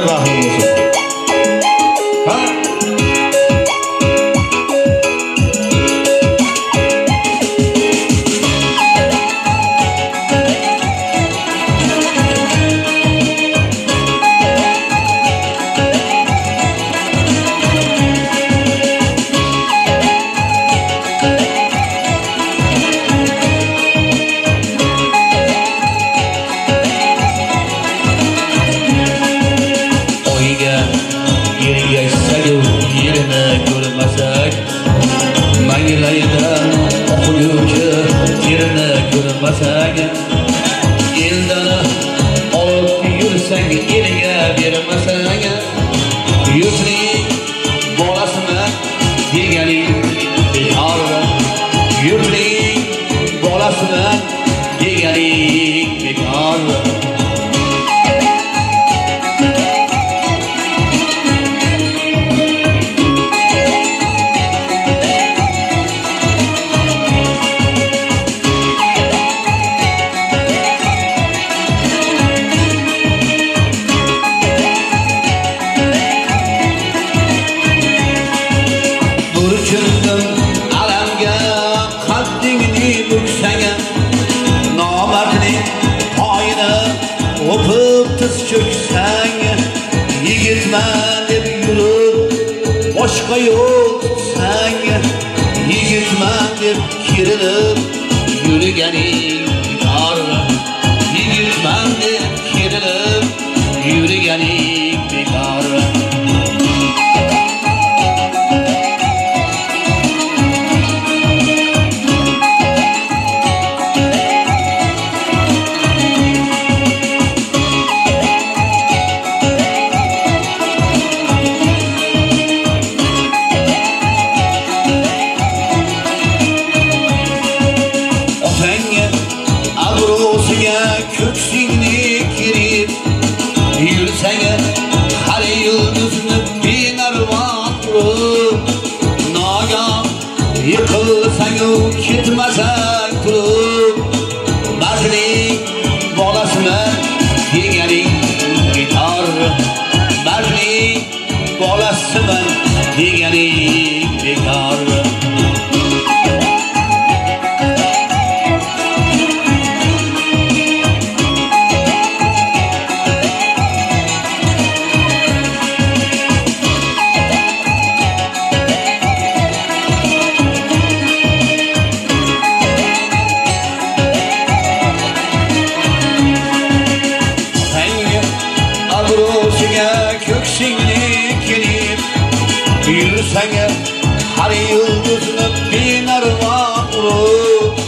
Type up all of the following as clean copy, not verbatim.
Rahmi bo'lsin. Ha? Manglaydan oquvchi yerini ko'rmasang, eldan olib yursang elga bermasang, yurtning bolasiman deganing bekor, yurtning bolasiman deganing bekor. Cho'ksang, yigitman deb yurib boshqa yo'l tutsang, yigitman deb kerilib yurganing bekor, yigitman deb kerilib yurganing bekor. Ko'ksingni kirib yursang, har yulduzni benarvon urib, nogah yiqilsang ketmasang turib, mardning bolasiman deganing bekor, mardning bolasiman deganing bekor. Ko'ksingni kirib yursang, har yulduzni benarvon urib,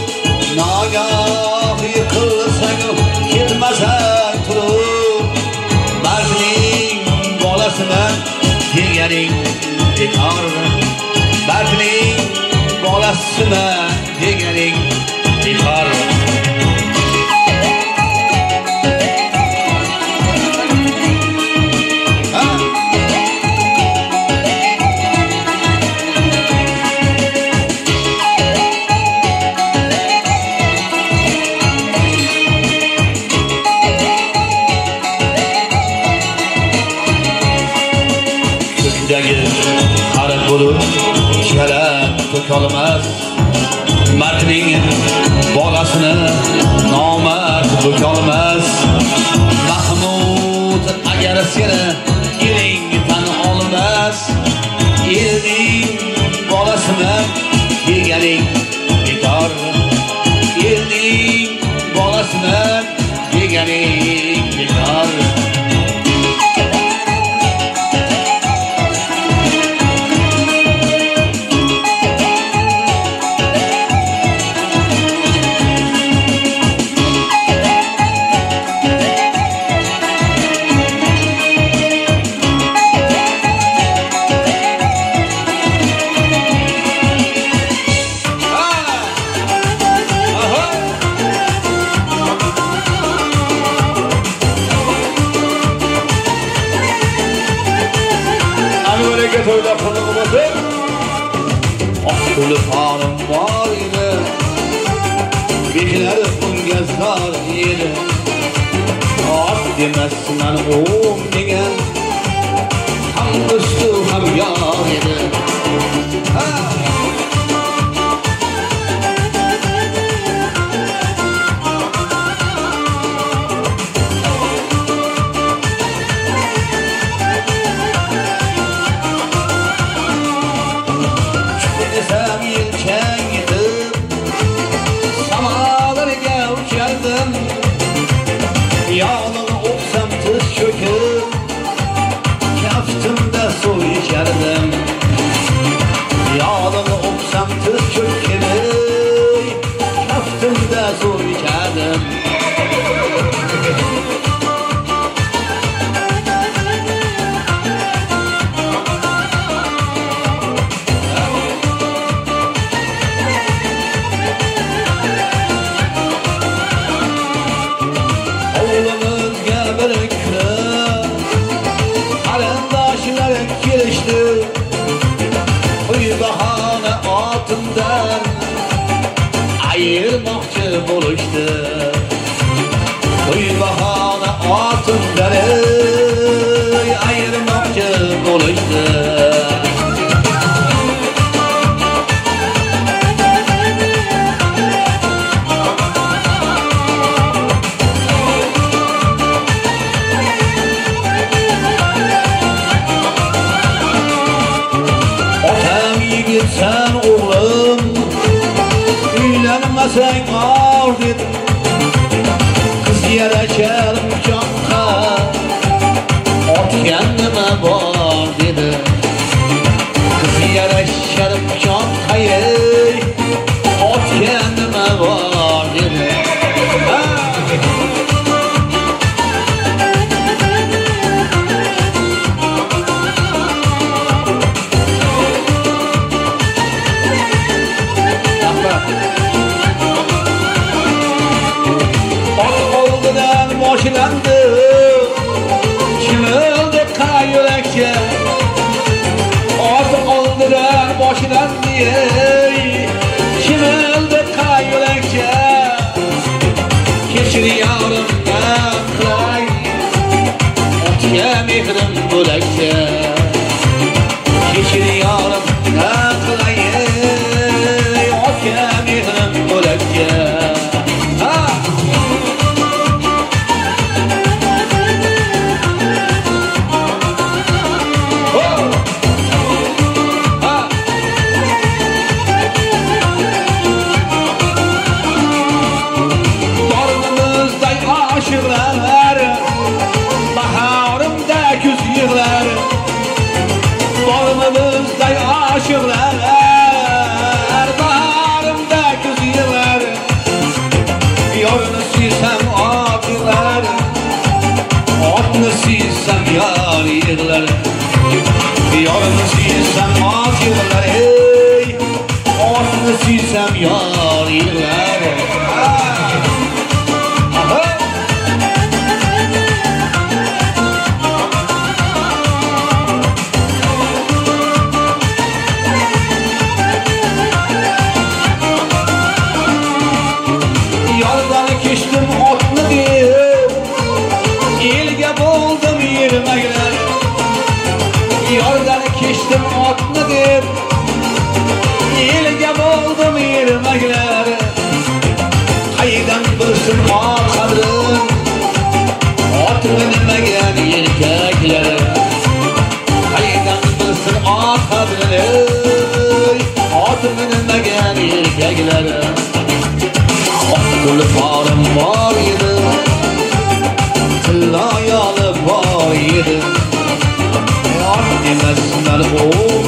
nogah yiqilsang ketmasang turib, mardning bolasiman deganing bekor, mardning bolasiman deganing bekor. Qara bulut chala to'kolmas, mardning bolasini nomard bukolmas. Mahmud agar seni eling tan olmas, elning bolasiman deganing bekor, elning bolasiman deganing bekor. Oq bor edi, beklar unga zor edi. Ot demasman o'm degan, Do'stu ham yor edi. Desem yelkang yetib samalarga uchardim, yonini o'psam tiz cho'kib kaftimda suv ichardim. Yonini o'psam tiz cho'kib kaftimda suv ichardim. Bahane atımdan ayırmoqchi bo'lishdi. Uy bahane atımdan ayırmoqchi bo'lishdi. Sen oğlum uylanmasang or dedim. Qiz yarashar quchoqqa otgan nima bor dedi. Qiz yarashar quchoqqa otgan nima bor dedi. Ot oldidan boshlandi, chimildi qayo'lakcha. Ot oldidan boshlandi, chimildi qayo'lakcha. Kechir yorim qilay, otga mehrim bo'lakcha. Kechir yorim qilay, otga mehrim bo'lakcha. Baharımda küz yığlar, Bormimizday oshiqlar, baharımda küz yığlar. Yorni suysam ot yig'lar, otni suysam yor yig'lar. Yorni suysam ot yig'lar, ey, otni suysam yor yig'lar. Kechdim otni deb, elga bo'ldim yermaglar. Yordan kechdim otni deb, elga bo'ldim yermaglar. Qaydan bilsin ot qadrin, ot minmagan erkaklar. Qaydan bilsin ot qadrin, ot minmagan erkaklar. Tulporim bor edi, tillo yoli bor edi. Ot emasman, o'q